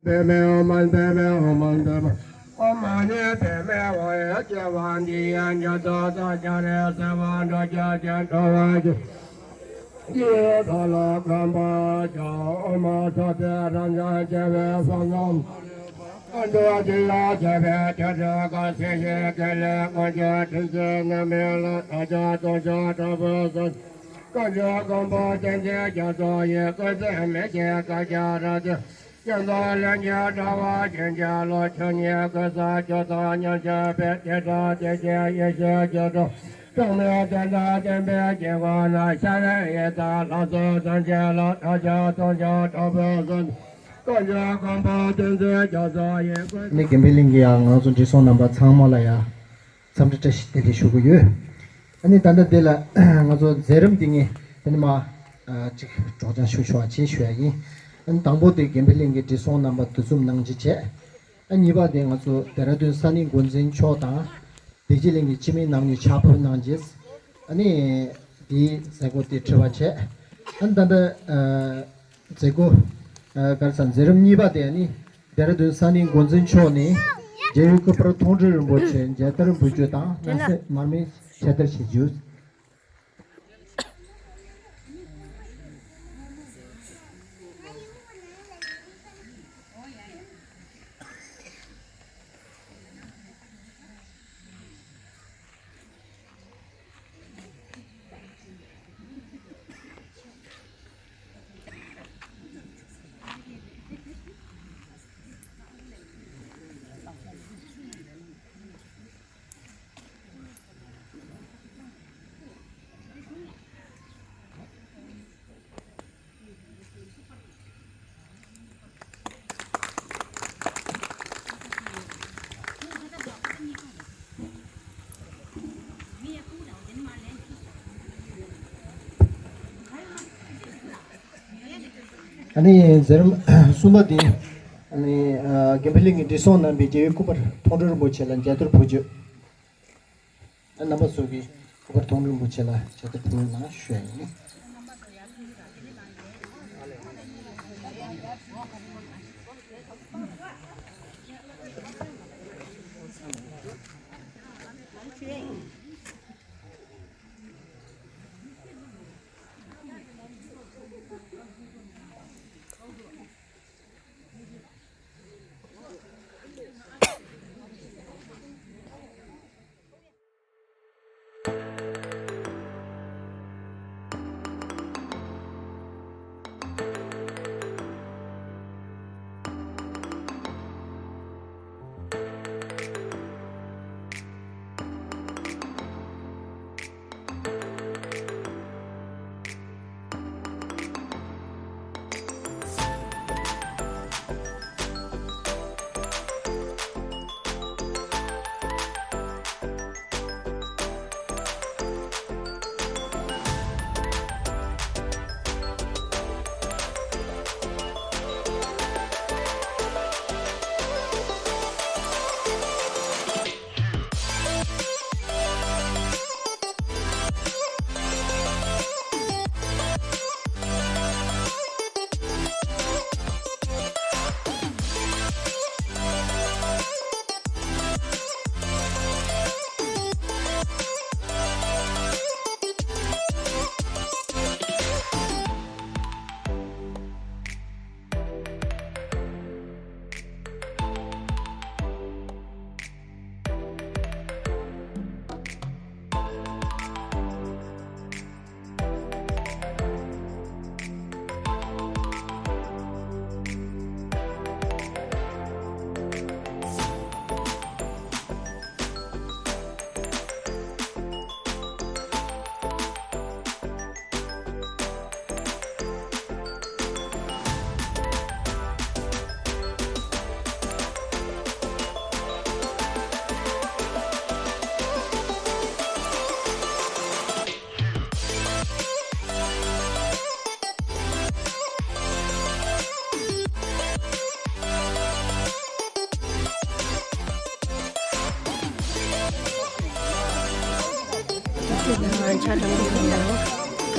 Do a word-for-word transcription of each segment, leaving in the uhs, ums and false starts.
པདྨེ་ཨོཾ་མ་ཎི་པདྨེ་ཨོཾ་མ་ཎི་པདྨེ་ཨོཾ་མ་ཎི་པདྨེ་ཨོཾ། ཡ་ཇེ་བ་འདི་ཡ་ཇ་ཙོ་ཙ་ཇ་རེ་ས་བ་འགྲོ་ཇ་ཇ་འགྲོ་བ་ཇ། ཡེ་ད་ལ་ཀམ་པ་ཇ་ཨོཾ་མ་ས་ཏེ་ར་ཉ་ཇེ་བེ་ས་ཉམ། ཀ་འགྲོ་ཇེ་ཡ་ཇེ་བེ་ཇ་ཇ་ཀ་སེ་ཡེ་ཀེ་ལེ་ཀ་ཇ་ཏྲི་ཇེ་ན་མེ་ལ་ད་ཇ་ཙོ་ཇ་ཏྲ་བེ་ས། ཀ་ཇ་ཀམ་པ་ཅན་ཇེ་ཇ་ཙོ་ཡེ་ཀ་ཙེ་མེ་ཇེ་ཀ་ཇ་ར་ཇ། ཡ་ད་ལན་ཇ་དྲ་བ་ཅན་ཇ་ལོ་ཆ་ཉེ་ཀ་ས་ཇོ་ད་ཉ་ཇ་བེ་ཏེ་དྲ་ཏེ་ཇེ་ཡེ་ཤེ་ཇ་དྲ། ཀྲོང་མེ་ཏེ་དྲ་ཏེ་བེ་ཇེ་གོ་ན་ཤ་རེ་ཡེ་ད་ལ་ཙོ་ཙན་ཇེ་ལ་ད་ཇ་ཙོ་ཇ་དྲ་བེ་ས། ཀ་ཇ་ཀམ་པ་ཅན་ཇེ་ཇ་ཙོ་ཡེ་ཀ་ནི་དགེ་འཕེལ་གླིང་གི་ཡང་ང་ཚོ་འབྲི་སོང་རྣམ་པ་ཚང་མ་ལ་ཡ། འཚམས་འདྲི་བཀྲ་ཤིས་བདེ་ལེགས་ཞུ་གི་ཡོད། ཨ་ནི་ད་ལྟ་འདི་ལ་ང་ཚོ་མཛད་རིམ་འདི་ངས་དེ་ནི་མ་ཨ་ཅིག་སྒྲོག་སྦྱང་ཞུ་ཆོག་པ་བྱེད་ཞུ་ཡ་ཡིན། ཨ་ནི་དང་པོ་དེ་དགེ་འཕེལ་གླིང་གི་འབྲི་སོང་རྣམ་པ་འདུ་འཛོམས་གནང་རྗེས་བྱས། ཨ་གཉིས་པ་དེ་ང་ཚོ་ལྡེ་ར་ལྡུན་ས་གནས་འགོ་འཛིན་མཆོག་དང་བདེ་སྐྱིད་གླིང་གི་སྤྱི་མི་རྣམ་གཉིས་ཕྱག་ཕེབས་གནང་རྗེས། ཨ་ནི་དེའི་མཛད་སྒོ་དེ་གྲུབ་པ་བྱས། ཨ་ནི་ད་ལྟ་ཨ། མཛད་སྒོ། ཨ་ག་རེ་ཟེར། མཛད་རིམ་གཉིས་པ་དེ་ནི་ལྡེ་ར་ལྡུན་ས་གནས་འགོ་འཛིན་མཆོག་ནས་རྒྱལ་བའི་སྐུ་པར་མཐོང་གྲོལ་རིན་པོ་ཆེ་མཇལ་དར་འབུལ་རྒྱུ་དང་སྣང་གསལ་མར་མེ་ཕྱེ་དར་བྱེད་རྒྱུ། ཨ་ནི་མཛད་རིམ་གསུམ་པ་འདི་ཨ་ནི་ཨ་དགེ་འཕེལ་གླིང་གི་འབྲི་སོང་རྣམ་པས་རྒྱལ་བའི་སྐུ་པར་མཐོང་གྲོལ་རིན་པོ་ཆེ་ལ་མཇལ་དར་ཕུལ་རྒྱུ། རྣམ་པ་ཚོ་གིས་སྐུ་པར་མཐོང་གྲོལ་རིན་པོ་ཆེ་ལ་མཇལ་དར་ཕུལ་གནང་ཞུ་ཡ་ཡིན།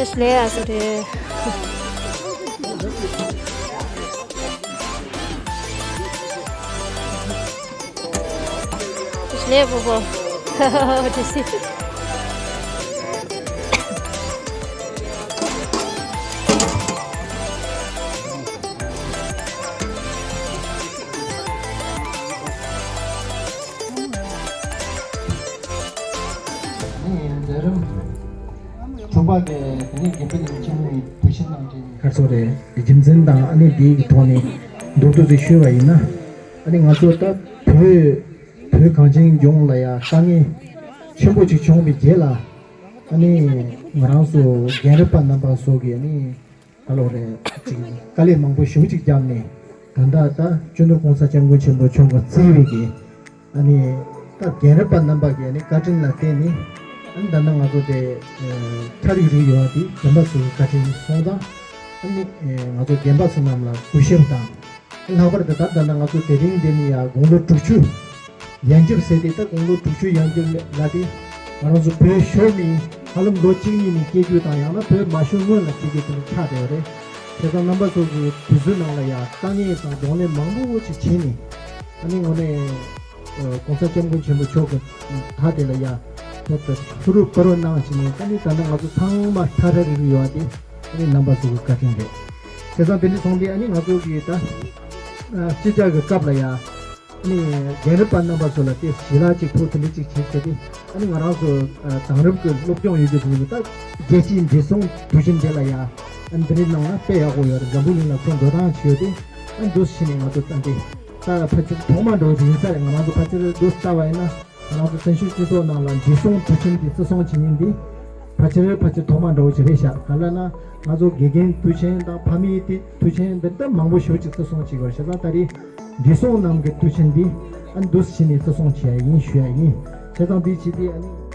ཁ་ཤས་ལས་ཨ་སི་རེད། ལས་པོ་པོ། དེ་སི། མཛད་རིམ་དྲུག་པ་དེ་དེ་ནས་དགེ་འཕེལ་གླིང་ཆེན་མོའི་བུ་གཞི་གནང་མཁན་ཁ་སོ་རེད། རྒྱུ་མཚན་དང་ཨ་ནི་དེའི་ཐོག་ནས་མདོར་བསྡུས་ཤིག་ཞུས་པ་ཡིན་ན། ཨ་ནི་ང་ཚོ་ད་བོད་བོད་གངས་ཅན་ལྗོངས་ལ་ཡང་དཀའ་ངལ་ཆེན་པོ་ཅིག་བྱུང་བའི་རྗེས་ལ། ཨ་ནི་ང་རང་ཚོ་རྒན་རབས་པ་རྣམ་པ་ཚོ་གིས་ཨ་ནི་ད་ལོ་རེ་ཅིག་དཀའ་ལས་མང་པོ་ཞེ་པོ་ཅིག་བརྒྱབ་ནས། ད་ལྟ་ད་སྤྱི་ནོར་གོང་ས་སྐྱབས་མགོན་ཆེན་པོ་མཆོག་གིས་གཙོས་པའི་གི་ཨ་ནི་ད་རྒན་རབས་པ་རྣམ་པ་གི་ཨ་ནི་བཀའ་དྲིན་ལ་བརྟེན་ནས། ཨ་ནི་ད་ལྟ་ང་ཚོ་དེ་ཁྲ་རིག་རིག་ཡོད་པ་དེ་རྒན་པ་ཚོའི་བཀའ་དྲིན་སོང་ཙང་། ཨ་ནི་ང་ཚོ་རྒན་པ་ཚོ་རྣམས་ལ་གུས་ཞབས་དང་། ལྷག་པར་དུ་ད་ལྟ་ང་ཚོ་དེ་རིང་འདི་ནས་ཡ་དགུང་ལོ་དྲུག་ཅུ་ཡན་ཆད་ཟེར་ཏེ། ད་དགུང་ལོ་དྲུག་ཅུ་ཡན་ཆད་ལ་དེ་ང་རང་ཚོ་བོད་ཤོར་ནས་ཧ་ལམ་ལོ་གཅིག་གཉིས་ནས་སྐྱེ་རྒྱུ་དང་། ཡང་ན་བོད་མ་ཤོར་སྔོན་ལ་སྐྱེ་རྒྱུ་དེ་འདྲ་ཆགས་བསྡད་པ་རེད། བྱས་ཙང་རྣམ་པ་ཚོ་གི་དུས་ཚོད་ནང་ལ་ཡ་དཀའ་ངལ་དང་གདོང་ལེན་མང་པོ་ཅིག་བྱས་ནས། ཨ་ནི་དངོས་གནས་ཨ་གོང་ས་སྐྱབས་མགོན་ཆེན་པོ་མཆོག་གི་ད་དེ་ལ་ཡ་ཐད་ཀར་ཧུར་པར་གནང་བྱས་ནས། ད་ནི་ད་ལྟ་ང་ཚོ་ཚང་མ་ཐ་ར་རི་རུ་ཡོད་པ་དེ་ཨ་ནི་རྣམ་པ་ཚོ་གི་བཀའ་དྲིན་རེད། བྱས་ཙང་དེ་འདྲ་སོང་སྟེ། ཨ་ནི་ང་ཚོ་གི་ད་ཨ་སྤྱི་ཚོགས་ཀྱི་སྐབས་ལ་ཡ། ཨ་ནི་རྒན་རབས་པ་རྣམ་པ་ཚོ་ལ་དེ་ཞལ་ལག་ཅིག་ཕུལ། དེ་འདྲ་ཅིག་བྱེད་ཟེར་ཏེ། ཨ་ནི་ང་རང་ཚོ་ཨ་དེང་རབས་ཀྱི་སློབ་སྦྱོང་ཡོད་རྒྱུ་དེ་ཚོ་ད་རྒྱལ་སྤྱིའི་བགྲེས་སོང་དུས་ཆེན་དེ་ལ་ཡ། ཨ་ནི་འདི་འདྲའི་གནང་ན་དཔེ་ཡག་པོ་ཡོད་རེད། འཛམ་བུ་གླིང་ལ་ཁོང་འགྲོ་སྟངས་ཅིག་ཡོད་དེ། ཨ་ནི་འདུག་སེ་བྱས་ནས་ང་ཚོ་ད་འདི་ད་ཕལ་ཆེར་ཐོག་མ་འདྲ་བོ་ཅིག་ཡིན་ས་རེད། ང་རང་ཚོ་ཕལ་ཆེར་འདུག་སེ་བལྟས་པ་ཡིན་ན། ང་རང་ཚོ་བཙན་བྱོལ་སྤྱི་ཚོགས་ནང་ལ་བགྲེས་སོང་དུས་ཆེན་འདི་བརྩི་སྲུང་བྱེད་མཁན་འདི་ཕལ་ཆེར་ཕལ་ཆེར་ཐོག་མ་འདྲ་བོ་ཅིག་རེད་ཤག་ག་ལབ་ན། ང་ཚོ་དགེ་རྒན་དུས་ཆེན་དང་ཕ་མའི་དེ་དུས་ཆེན་འདི་ལྟ་མང་པོ་ཞེ་པོ་ཅིག་བརྩི་སྲུང་བྱེད་དགོས། བྱས་ཙང་ད་རེས་བགྲེས་སོང་རྣམས་ཀྱི་དུས་ཆེན་འདི་ཨ་འདུག་སེ་བྱས་ནས་བརྩི་སྲུང་བྱེད་ཡ་ཡིན་ཞུ་ཡ་ཡིན། བྱས་ཙང་འདི་བྱས་ཏེ་ཨ་ནི།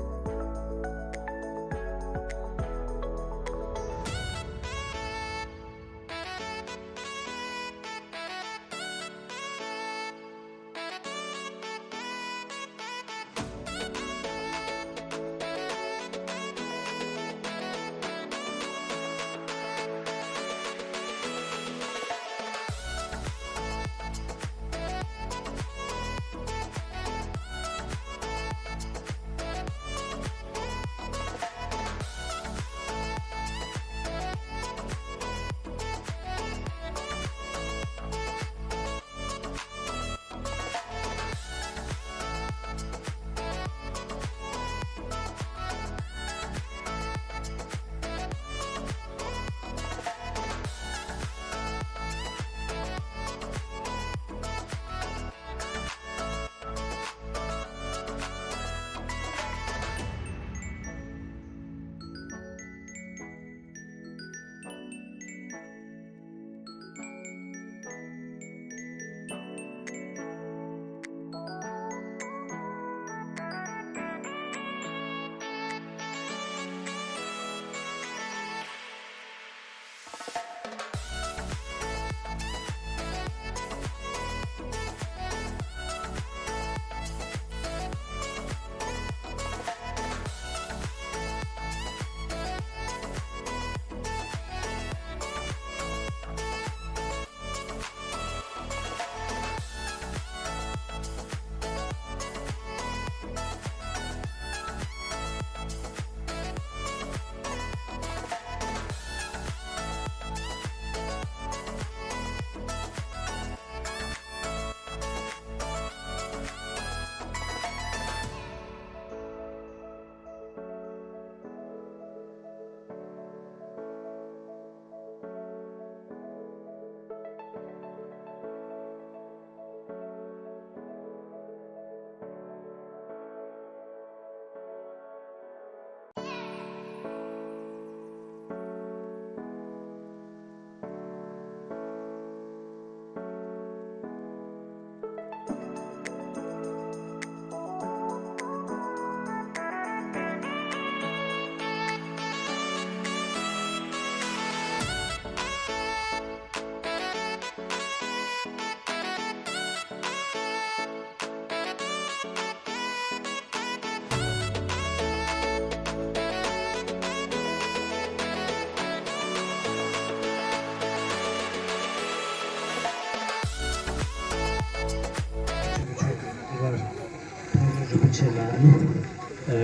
ཆེད་ལ་ནི་ཨ་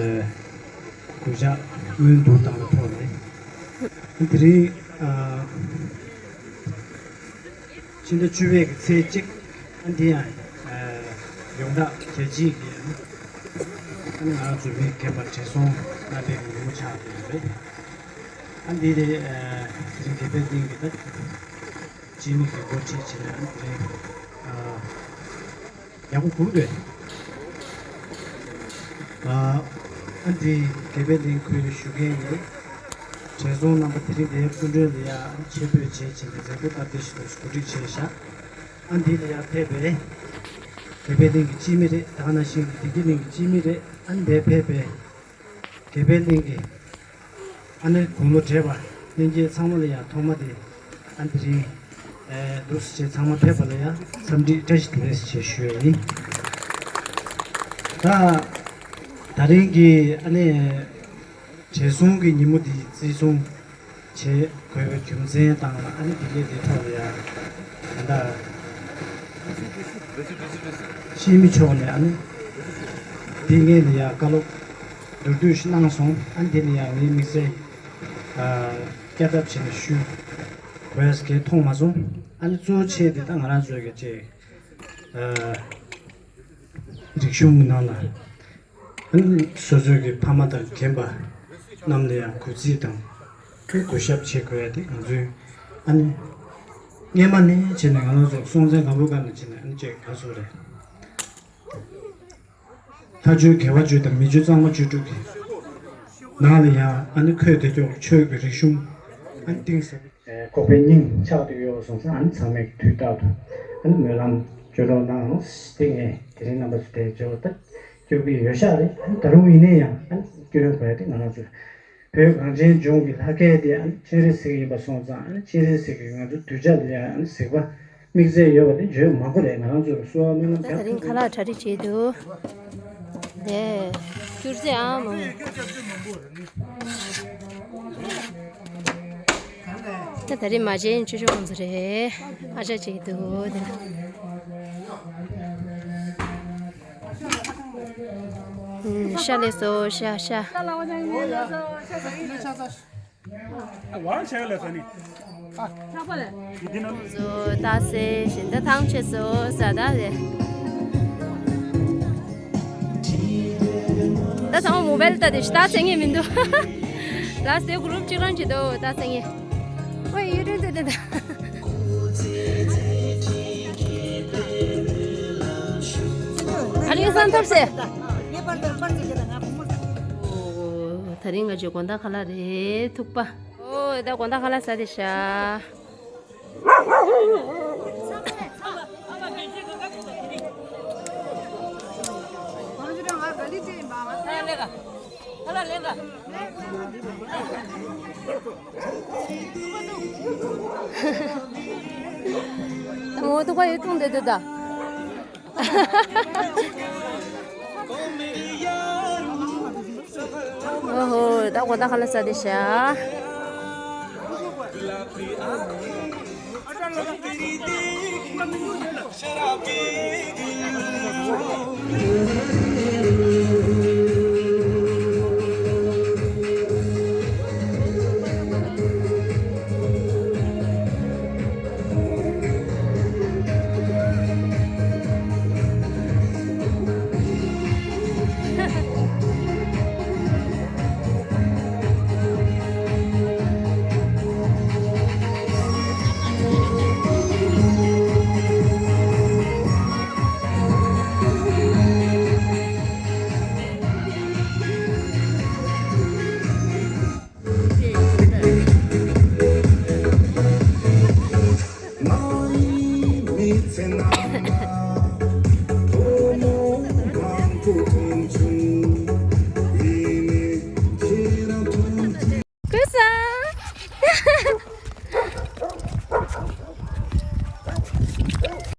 གུས་ཕྱག་སྔོན་དུ་བཏང་བའི་ཐོག་ནས་དེ་རིང་ཨ་ཕྱི་ཟླ་བཅུ་པའི་གི་ཚེས་གཅིག་ཨ་འདི་ཡང་ཨ་ཡོངས་གྲགས་རྒྱལ་སྤྱིའི་གི་ཨ་ནི་ང་རང་ཚོ་མི་རྒན་པ་བགྲེས་སོང་རྣམ་པའི་གི་ཉིན་མོ་ཆགས་བསྡད་ཡོད་རེད། ཨ་འདི་རེད། ཨ་དེ་རིང་དགེ་འཕེལ་གླིང་གི་ད་སྤྱི་མི་གི་འགོ་ཁྲིད་བྱས་ནས་ཨ་ནི་དེ་རིང་ཨ་ཡག་པོ་སྒུག་འདུག་ཨ་ཨ་འདི་དགེ་འཕེལ་གླིང་ཁུལ་བཞུགས་མཁན་ཡིན། བགྲེས་སོང་རྣམ་པ་དེ་རིང་འདིའི་སྐུ་མགྲོན་ལ་ཡ་ཆེད་འབོད་བྱས་བྱས་ནས་མཛད་སྒོ་སྟབས་བདེ་ཞིག་ཏུ་གོ་སྒྲིག་བྱས་བཞག་ཨ་འདི་ལ་ཡ་ཕེབས་པའི་དགེ་འཕེལ་གླིང་གི་སྤྱི་མི་རེད། ད་ག་ནང་བཞིན་བདེ་སྐྱིད་གླིང་གི་སྤྱི་མི་རེད། ཨ་འདིར་ཕེབས་པའི་དགེ་འཕེལ་གླིང་གི་ཨ་ནི་དགུང་ལོ་བགྲེས་པ་ལྷན་རྒྱས་ཚང་མ་ལ་ཡང་ཐོག་མ་དེ་ཨ་འདི་རིང་ཨེ་འདུག་སེ་བྱས་ཚང་མ་ཕེབས་པ་ལ་ཡང་འཚམས་འདྲི་བཀྲ་ཤིས་བདེ་ལེགས་ཞེས་ཞུ་ཡ་ཡིན། ད་ད་རིང་གི་ཨ་ནི་བགྲེས་སོང་གི་ཉིན་མོ་འདི་བརྩི་སྲུང་བྱེད་དགོས་པའི་རྒྱུ་མཚན་དང་ཨ་ནི་འདི་གའི་འདི་ཐོག་ལ་ཡང་ད་ལྟ་ཤེས་མི་ཆོག་ནས་ཨ་ནི་འདི་ངེད་ལ་ཡང་བཀའ་སློབ་མདོར་བསྡུས་ཤིག་གནང་སོང་། ཨ་ནི་འདི་ལ་ཡང་ངའི་དམིགས་བསལ་ཨ་བསྐྱར་ལྡབ་བྱས་ནས་ཞུ་དགོས་གལ་མཐོང་མ་སོང་། ཨ་ནི་གཙོ་ཆེ་དེ་ད་ང་རང་ཚོའི་གི་ཅིག་ཨ་རིག་གཞུང་གི་ནང་ལ་ཨ་ནི་སོ་སོའི་གི་ཕ་མ་དང་རྒན་པ་རྣམས་ལ་ཡང་གུས་བརྩི་དང་གུས་ཞབས་བྱེད་དགོས་ཡ་དེ་ང་ཚོའི་ཨ་ནི་སྔས་མ་ནས་བྱས་ནས་ང་རང་ཚོ་སྲོང་བཙན་སྒམ་པོ་སྒང་ནས་བྱས་ནས་ཨ་ནི་ཅིག་ག་ཚོད་རེད། ལྷ་ཆོས་དགེ་བ་བཅུ་དང་མི་ཆོས་གཙང་མ་བཅུ་དྲུག་གི་ནང་ལ་ཡང་ཨ་ནི་འཁོད་བསྡད་ཀྱོག་ཆོས་ཀྱི་རིག་གཞུང་ཨ་ནི་གཏིང་ཟབ། ཁོག་པའི་སྙིང་ཆགས་བསྡད་ཡོད་སོང་ཙང་ཨ་ནི་ཚང་མས་དུས་རྟག་ཏུ་ཨ་ནི་སྨོན་ལམ་སྐྱོན་རོགས་གནང་རོགས་ཏེ་ངས་དེ་རིང་རྣམ་པ་ཚོ་དེ་འབྱོར་ད་སྐྱོ་གི་ཡོད་ཤག་རེད། ཨ་ནི་ད་རུང་ཡིན་ནའི་ཡང་ཨ་ནི་སྐྱོན་དགོས་ཏེ་ང་རང་ཚོ་བོད་གངས་ཅན་ལྗོངས་ཀྱི་ལྷ་སྐལ་དེ་ཨ་ནི་སྤྱན་རས་གཟིགས་ཡིན་པ་སོང་ཙང་ཨ་ནི་སྤྱན་རས་གཟིགས་ཀྱིས་ང་ཚོ་གདུལ་བྱ་ལ་ཡང་ཨ་ནི་གཟིགས་པ། དམིགས་བསལ་ཡོད་པ་དེ་བརྗོད་མ་དགོས་རེད། ང་རང་ཚོར་གསོལ་བ་སྨོན་ལམ་ད་རྒྱག་ད་རིང་ཐུབ་ཁ་ལག་གྲ་སྒྲིག་བྱས་འདུག་དེ་སྐྱུར་རྩི་ཨང་མང་། ད་ད་རིང་མ་བྱན་ཆུ་ཆུ་ཁོང་ཚོ་རེད། ཨ་ཅག་བྱས་འདུག་དེ། ཤ་ལས་སོ་ཤ་ཤ། ཝང་ཆེ་ལ་ས་ནི། ཁོང་ཚོ་རྟགས་གསལ་བཞིན་ད་ཐང་ཆད་སོང་ཟ་ད་རེད། ད་ཚང་མ་མོ་བལ་ལྟ་དེ་རྟགས་གསལ་ངེས་མི་འདུག་ལགས་དེ་གུ་རུབ་གཅིག་རང་གཅིག་འདུག་རྟགས་གསལ་ངེས། ཝེ་ཡུ་ཏུ་ཏུ་ཏུ་ཏུ། ཨ་རིང་སང་ཐོབ་སེ། ད་རིང་ང་ཚོའི་དགོང་དག་ཁ་ལག་རེད་ཐུག་པ། ཨོ་ད་དགོང་དག་ཁ་ལག་ཟ་དེ་ཤ། ད་མོ་ཐུག་པ་ཡོད་ཐུང་དེ་དེ་ད། ཨོ་ཧོ་ད་གོ་ད་ཁ་ལ་ས་དེ་ཤ།